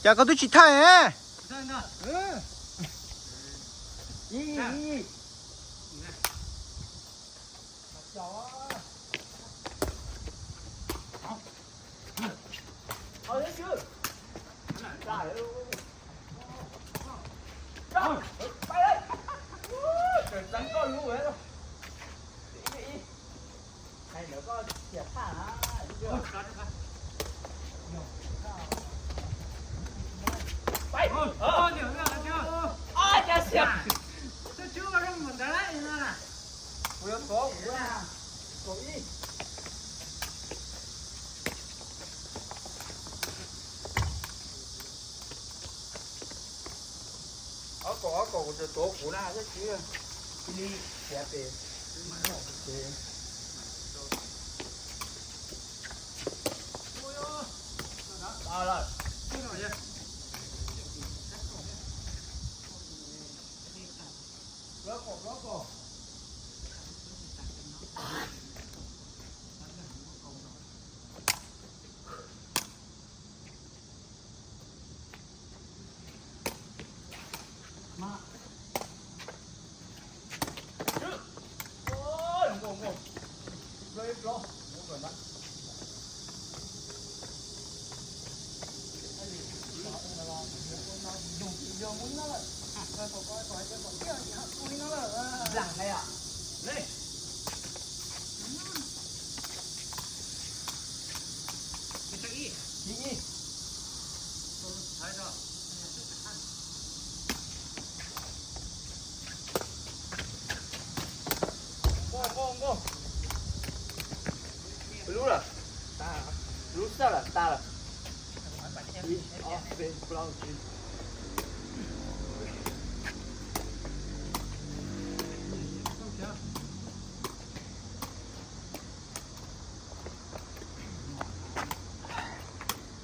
Koj twb tsis thaij. Ob kaum, ob kaum kuv tseem tuav kuv na, tab sis cia li tiav pem. Lub lawm, lub xwb lawm, tas lawm.